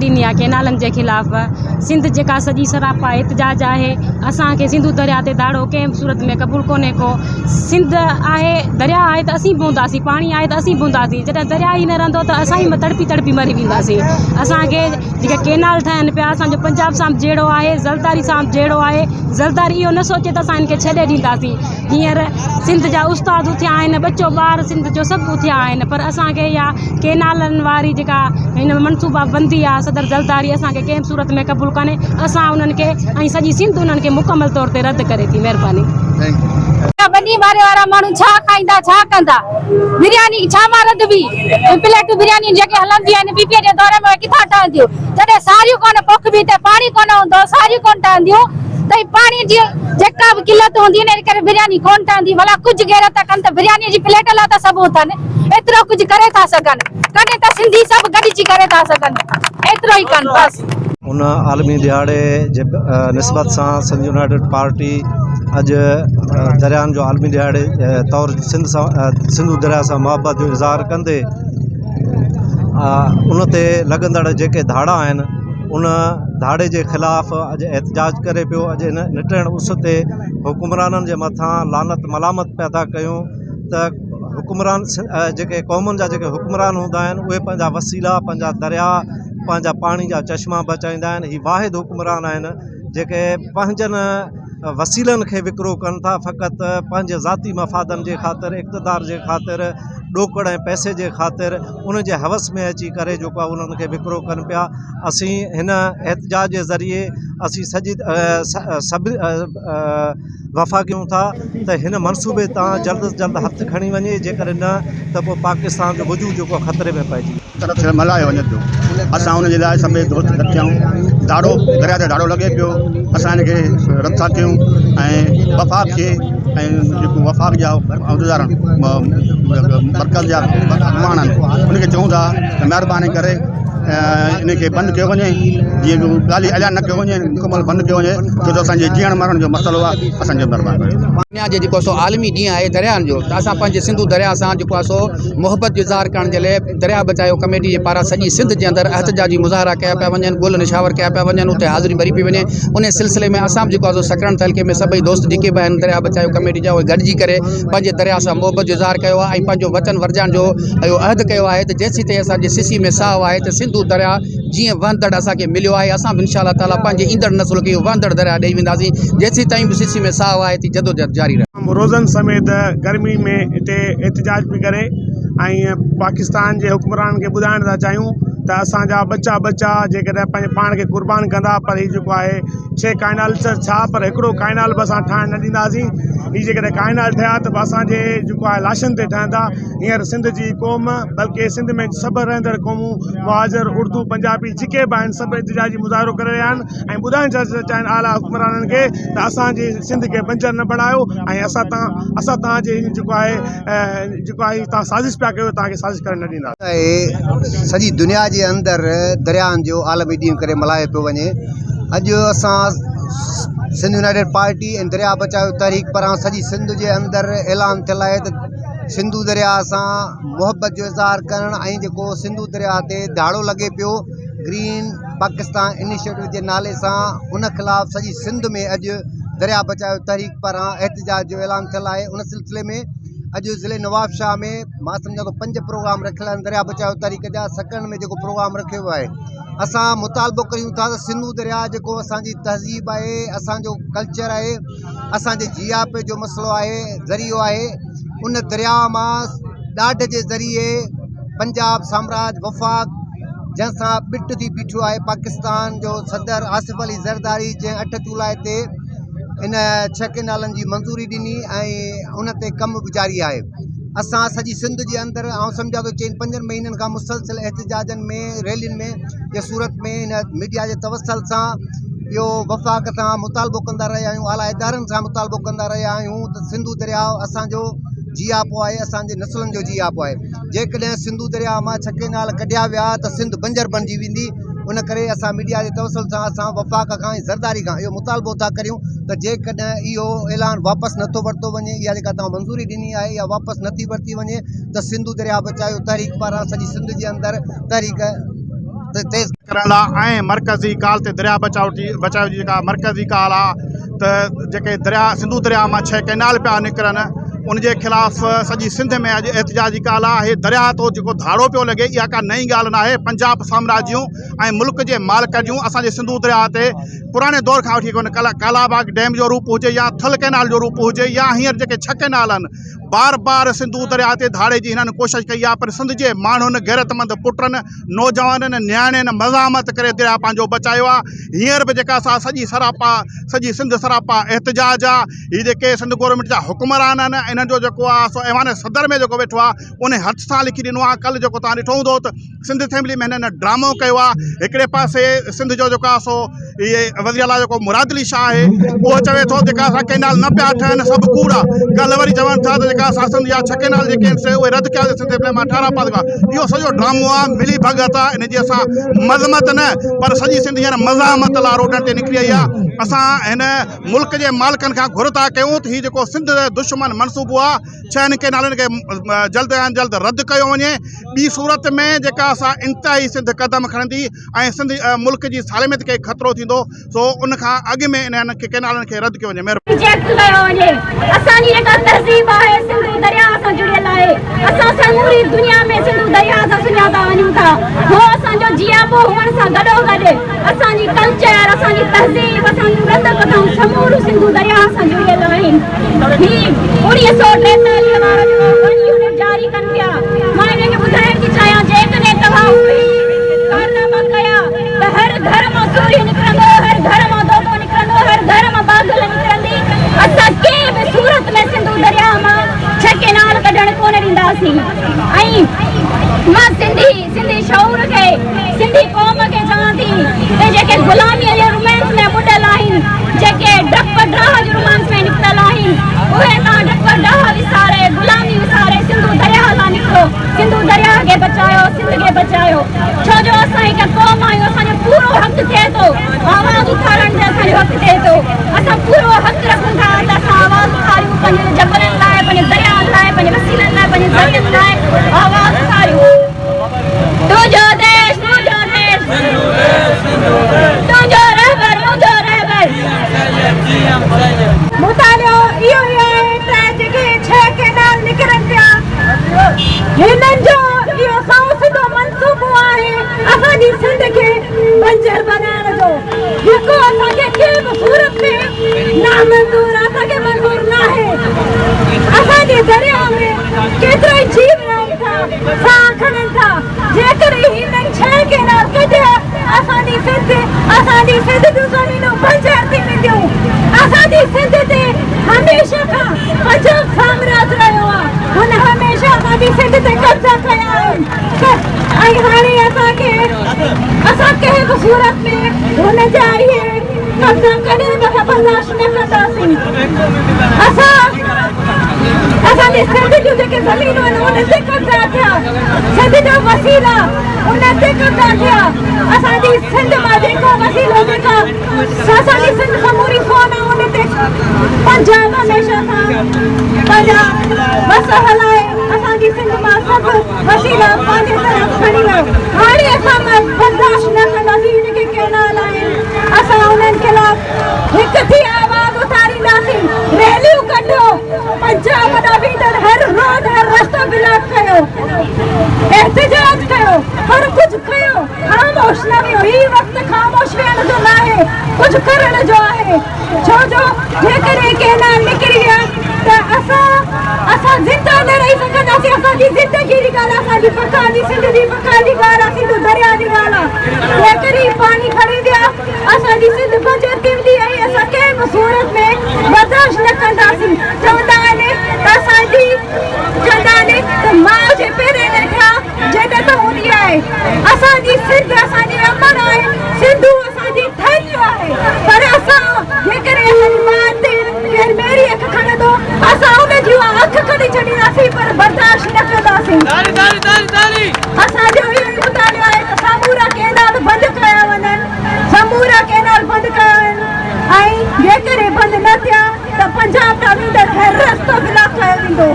ڏني آهي ڪينالن جي خلاف. سنڌ جيڪا سڄي سراپا احتجاج آهي. اسان کي سنڌو درياء تي ڌاڙو ڪنهن به صورت ۾ قبول ڪونهي ڪو. سنڌ آهي درياء آهي ته اسين به هونداسين پاڻي آهي ته اسين به هونداسين جڏهن درياء ئي نه رهندو ته اسان ئي تڙپي تڙپي مري وينداسين. اسان کي جيڪي ڪينال ٺهن پيا اسان جو پنجاب سان به جهيڙو آهي زرداري سان به جهيڙو آهي. زرداري اهو نه سوچي ته اسان هن کي ڇڏي ڏينداسين. هينئر سنڌ جا استاد اٿيا آهن ٻچو ٻار سنڌ جو سڀ اٿيا آهن پر اسان کي اها ڪينالن واري جيڪا هن منصوبا بندي آهي صدر زرداري اسان کي ڪنهن به صورت ۾ قبول ڪانهي اسان انهن کي ۽ سڄي سنڌ انهن کي مڪمل طور تي رد ڪري ٿي مهرباني. ٻني ٻاري وارا ماڻهو ڇا کائيندا ڇا ڪندا برياني ڇا مان رڌبي پليٽون برياني جيڪي هلنديون آهن پي پي جي دور ۾ ڪٿان ٺهنديون جڏهن ساريون ڪونه پوکبي ته پاڻي ڪونه هوندو ساريون ڪونه ٺهنديون ته هي پاڻي جي جيڪا به قلت هوندي ان ڪري برياني ڪونه ٺهندي ڀلا ڪجهه غيرت ڪن ته برياني جي پليٽ لاء ته سڀ اٿن ايترو ڪجهه ڪري ٿا سگهن ڪڏهن ته سنڌي سڀ گڏجي ڪري ٿا سگهن ايترو ئي ڪن بس. ان عالمي ڏهاڙي جي نسبت سان سنڌ يونائيٽيڊ پارٽي اڄ دريائن جو عالمي ڏهاڙي طور سنڌ سان سنڌو درياء سان محبت جو اظهار ڪندي ان تي لڳندڙ جيڪي ڌاڙا آهن ان ڌاڙي جي خلاف اڄ احتجاج ڪري پيو اڄ ان نٽهڻ اس تي حڪمرانن جي مٿان لعنت ملامت پيا ٿا ڪيون ته حڪمران جيڪي قومن جا جيڪي حڪمران هوندا آهن اهي پنهنجا وسيلا پنهنجا درياء پنهنجا پاڻي جا چشما بچائيندا آهن هي واحد حڪمران آهن جيڪي پنهنجن وسيلن کي وڪرو ڪن ٿا فقط پنهنجي ذاتي مفادن جي خاطر اقتدار جي خاطر ڏوڪڙ ۽ پئسي جي خاطر ان جي حوس ۾ اچي ڪري جيڪو آهي انهن کي وڪرو ڪن پيا اسين هن احتجاج جي ذريعي اسين سڄي سڀ وفا ڪيون ٿا ته هن منصوبي تان جلد از جلد هٿ کڻي وڃي جيڪڏهن نه ته پوء پاڪستان جو وجود جيڪو آهي خطري ۾ پئجي ويندو. طرف سان ملهايو وڃي پيو اسان ان جي لاء سڀئي دوست گڏ ٿيا آهيون ڌاڙو دريا تي ڌاڙو لڳي پيو اسان ان کي رد ٿا ڪيون ۽ وفاق کي ۽ جيڪو وفاق جا عهديدار مرڪز جا اڳواڻ آهن ان کي چئون ٿا ته مهرباني ڪري ان کي بند ڪيو وڃي جيئن ڳالهه اعلان نه ڪيو وڃي مڪمل بند ڪيو وڃي ڇو ته اسانجي جيئڻ مرڻ جو مسئلو آهي اسانجي مهرباني. دنيا جي جيڪو سو عالمي ڏينهن آهي درياهن جو ته اسان پنهنجي سنڌو درياهه سان جيڪو آهي سو محبت جو اظهار ڪرڻ جي لاء درياهه بچايو ڪميٽي جي پاران سڄي سنڌ جي اندر احتجاجي مظاهرا ڪيا پيا وڃن گل نشاور ڪيا پيا وڃن اتي حاضري ڀري پئي وڃي ان سلسلي ۾ اسان به جيڪو آهي سو سڪرنڊ تعلقي ۾ سڀئي دوست جيڪي به آهن درياهه بچايو ڪميٽي جا اهي گڏجي ڪري پنهنجي درياهه سان محبت جو اظهار ڪيو آهي ۽ پنهنجو وطن ورجائڻ جو اهو عهد ڪيو آهي ته جيسين تائين اسان جي سسي ۾ ساهه آهي ته سنڌو درياهه جيئن وهندڙ اسان کي مليو آهي اسان به انشاء الله تعاليٰ پنهنجي ايندڙ نسل کي اهو وهندڙ درياهه ڏئي وينداسين جيسين تائين به سسي ۾ ساهه آهي تي جدوجهد جاري رهندي. روزن سميت گرمي ۾ هتي احتجاج پئي ڪري ۽ پاڪستان جي حڪمرانن کي ٻڌائڻ ٿا چاهيون ته اسان جا ٻچا ٻچا جيڪڏهن پنهنجي پاڻ کي قربان ڪندا پر هي جيڪو آهي ڇهه ڪئنال ته ڇا پر هڪڙو ڪئنال به اسان ٺاهڻ نه ڏينداسين هي جيڪڏهن ڪئنال ٺهيا ته اسان جي جيڪو آهي لاشن تي ٺهندا هينئر سنڌ جي قوم بلڪه سنڌ ۾ سڀ رهندڙ قومون مهاجر اردو پنجابي جيڪي به آهن سڀ احتجاجي مظاهرو ڪري رهيا آهن ۽ ٻڌائڻ ٿا چاهين اعليٰ حڪمرانن کي ته اسان جي سنڌ کي بنجر نه بڻايو ۽ اسان تان اسان توهان جي جيڪو آهي جيڪو آهي توهان سازش پيا ڪيو توهان کي سازش ڪرڻ نه ڏينداسين. آهي سڄي دنيا جي اندر درياهن جو عالمي ڏينهن ڪري ملهايو پيو وڃي اڄ اسان سنڌ يونائيٽيڊ پارٽي ۽ درياهه بچايو تحريڪ پاران سڄي سنڌ جي اندر اعلان ٿيل آهي ته سنڌو درياهه سان محبت جو اظهار ڪرڻ ۽ جيڪو سنڌو درياهه تي ڌاڙو لڳي پيو گرين پاڪستان انيشيٽو جي نالي سان ان خلاف سڄي سنڌ ۾ اڄ درياهه بچايو تحريڪ پاران احتجاج جو اعلان ٿيل آهي ان سلسلي ۾ اڄ ضلعي نوابشاهه ۾ مان سمجهان ٿو پنج پروگرام رکيل آهن درياهه بچايو تحريڪ جا سڪرنڊ ۾ جيڪو پروگرام رکيو ويو آهي اسان مطالبو ڪريون ٿا ته سنڌو درياهه جيڪو اسانجي تهذيب آهي اسانجو ڪلچر آهي اسانجي جياپي جو مسئلو آهي ذريعو آهي ان درياء مان ڏاڍ جي ذريعي پنجاب سامراج وفاق جنهن سان ٻٽ ٿي بيٺو آهي پاڪستان جو صدر آصف علي زرداري جنهن اٺ جولاء تي ان ڇهه ڪينالن جي منظوري ڏني ۽ ان تي ڪم به جاري آهي اسان سڄي سنڌ جي اندر آئون سمجهان ٿو چئن پنجن مهينن کان مسلسل احتجاجن ۾ ريلين ۾ جي صورت ۾ هن ميڊيا جي توسل سان اهو وفاق سان مطالبو ڪندا رهيا آهيون اعليٰ ادارن سان مطالبو ڪندا رهيا آهيون ته سنڌو درياء اسانجو جياپو آهي اسانجي نسلن جو جياپو آهي جيڪڏهن سنڌو درياء مان ڇهه ڪينال ڪڍيا ويا ته سنڌ بنجر بڻجي ويندي ان ڪري اسان ميڊيا جي توسل سان اسان وفاق کان ۽ زرداري کان اهو مطالبو ٿا ڪريون ته جيڪڏهن اهو اعلان واپس نٿو ورتو وڃي اها جيڪا توهان منظوري ڏني آهي اها واپس نٿي ورتي وڃي ته سنڌو درياء بچايو تحريڪ پاران سڄي سنڌ جي اندر تحريڪ تيز ڪرڻ لاء ۽ مرڪزي ڪال تي درياء بچاء جي بچاء جي جيڪا مرڪزي ڪال آ ته جيڪي درياء سنڌو درياء مان ڇهه ڪئنال پيا نڪرن ان جي خلاف سڄي سنڌ ۾ اڄ احتجاجي ڪال آ هي درياء تو جيڪو ڌاڙو پيو لڳي اها ڪا نئين ڳالهه ناهي پنجاب سامراج جون ۽ ملڪ جي مالڪ جون اسان جي سنڌو درياء تي پراڻي دور کان وٺي ڪونه ڪالا باغ ڊيم جو روپ هجي يا ٿل ڪئنال جو روپ هجي يا هينئر جيڪي ڇهه ڪئنال آهن بار بار سنڌو درياء تي ڌاڙي جي هنن ڪوشش ڪئي آهي پر سنڌ جي ماڻهن غيرتمند پٽن نوجوانن نياڻين مزاحمت ڪري درياء پنهنجو بچايو آهي هينئر به جيڪا سا سڄي سراپا سڄي سنڌ سراپا احتجاج آهي هي جيڪي سنڌ گورنمينٽ جا حڪمران آهن انهن جو جيڪو آهي سو ايوان صدر ۾ جيڪو ويٺو آهي ان هٿ سان لکي ڏنو آهي ڪلهه جيڪو توهان ڏٺو هوندو ته سنڌ اسيمبلي ۾ هنن ڊرامو ڪيو آهي هڪڙي پاسي سنڌ جو جيڪو آهي سو اهي وزير اعليٰ جيڪو مراد علي شاهه آهي اهو چوي ٿو جيڪا اسان ڪئنال نه پيا ٺهن سڀ ڪوڙ آهي ڪلهه وري چون ٿا ته جيڪا اسان سنڌ جا ڇهه ڪئنال جيڪي آهن سي اهي رد ڪيا سنڌ اسيمبلي مان ٺهراء پاس ڪيا اهو سڄو ڊرامو آهي ملي ڀڳت آهي ان جي اسان مذمت نه پر سڄي سنڌ هينئر مزاحمت لاء روڊن تي نڪري آئي آهي اسان هن ملڪ جي مالڪن کان گهر ٿا ڪيون ته هي جيڪو سنڌ دشمن منصوبو آهي ڇهن ڪئنالن کي جلد کان جلد رد ڪيو وڃي ٻي صورت ۾ جيڪا سا انتهائي سنڌ قدم کڻندي ۽ سنڌ ملڪ جي سالميت کي خطرو ٿيندو سو ان کان اڳ ۾ انهن ڪئنالن کي رد ڪيو وڃي مهرباني. ريجيڪٽ ڪيو وڃي اسان جي جيڪا تهذيب آهي سنڌو درياء سان جڙيل آهي اسان سموري دنيا ۾ سنڌو درياء سان سڃاتا وڃون ٿا هو اسان جو جياپو هئڻ سان گڏو گڏ اسان جي ڪلچر اسان جي تهذيب اسان جون ڏند ڪٿائون سموريون سنڌو درياء سان جڙيل آهن هي 1943 وارو جيڪو ون يونٽ جاري ڪن پيا، مان انهن کي ٻڌائڻ ٿي چاهيان جيڪڏهن توهان اهي ڪارناما ڪيا ته هر گهر مان سورهيه نڪرندو، هر گهر مان دودو نڪرندو، هر گهر مان ٻاگهل نڪرندي، اسان ڪنهن به صورت ۾ سنڌو درياهه مان ڇهه ڪينال ڪڍڻ ڪونه ڏينداسين ۽ مان سنڌي سنڌي شعور کي سنڌي قوم کي چوان ٿي ته جيڪي غلاميء جي رومانس ۾ ٻڏل آهن، جيڪي ڊپ ڊاهه جي رومانس ۾ نڪتل آهن، اهي توهان ڊپ ڊاهه وساري، غلامي وساري سنڌو درياهه لاء نڪرو، سنڌو درياهه کي بچايو، سنڌ کي بچايو، ڇو جو اسان هڪ قوم آهيون، اسان جو پورو حق ٿئي ٿو آواز اٿارڻ جو اسان جو حق ٿئي ٿو، اسان پورو حق رکون ٿا ته اسان آواز اٿاريون پنهنجي جبلن لاء، پنهنجي درياهن لاء، پنهنجي وسيلن لاء، پنهنجي زمين لاء آواز اٿاريون. تنهنجو ديش منهنجو ديش تنهنجو رهبر منهنجو رهبر. مطالعو اهو ئي آهي ته جيڪي ڇهه ڪئنال نڪرن پيا هنن جو اهو سنئون سڌو منصوبو آهي اسان جي سنڌ کي بنجر بنائڻ جو جيڪو اسان کي ڪنهن به صورت ۾ نامنظور اسان کي منظور ناهي اسان جي درياء ۾ ڪيترائي جيو رهن ٿا ساهه کڻن ٿا جيڪڏهن هنن ڇهه ڪئنال ڪڍيا اسان جي سنڌ اسان جي سنڌ جون زمينون بنجر ٿي وينديون اسان جي سنڌ تي هميشه کان پنجاب سامراج رهيو آهي هن هميشه اسان جي سنڌ تي قبضا ڪيا آهن ۽ هاڻي اسان کي اسان ڪنهن به صورت ۾ هن جا اهي قبضا ڪڏهن به اسان برداشت نه ڪنداسين اسان اسان جي سنڌ جون جيڪي زمينون آهن انهن تي قبضا ٿيا سنڌ جا وسيلا انهن تي قبضا ٿيا اسان جي سنڌ مان جيڪو وسيلو جيڪا اسان جي سنڌ سموري سون آهي ان تي پنجاب هميشه کان پنهنجا وس هلائي اسان جي سنڌ مان سڀ وسيلا پنهنجي طرف کڻي ويو هاڻي اسان برداشت نه ڪنداسين جيڪي ڪينال آهن اسان انهن خلاف هڪ ٿي آواز اٿارينداسين، ريليون ڪڍو، پنجاب ڏانهن ويندڙ هر روڊ هر رستو بلاڪ ڪيو، احتجاج ڪيو، هر ڪجهه ڪيو، خاموش نه ويهو، هي وقت خاموش ويهڻ جو ناهي، ڪجهه ڪرڻ جو آهي، ڇو جو جيڪڏهن ڪئنال نڪري ويا ته اسان اسان زنده نه رهي سگهنداسين، اسان جي زندگي جي ڳالهه آهي، اسان جي بقا جي سنڌ جي بقا جي ڳالهه آهي، سنڌو درياء جي ڳالهه آهي، جيڪڏهن پاڻي کڻي ويا. اسان جي سنڌ بنجر ٿي ويندي ۽ اسان ڪنهن به صورت ۾ برداشت نه ڪنداسين چوندا آهن ته اسان جي چوندا آهن ته ماء جي پيرين هيٺان جنت هوندي آهي اسان جي سنڌ اسان جي امڙ آهي سنڌو اسان جي ٿڃ آهي پر اسان جيڪڏهن اسان جي ماء تي ڪير ميري اک کڻندو اسان ان جي اها اک ڪڍي ڇڏينداسين پر برداشت نه ڪنداسين اسان جو اهو ئي مطالعو آهي ته سمورا ڪئنال بند ڪيا وڃن، سمورا ڪئنال بند ڪيا وڃن ۽ جيڪڏهن بند نه ٿيا ته پنجاب ڏانهن ويندڙ هر رستو بلاڪ ڪيو ويندو.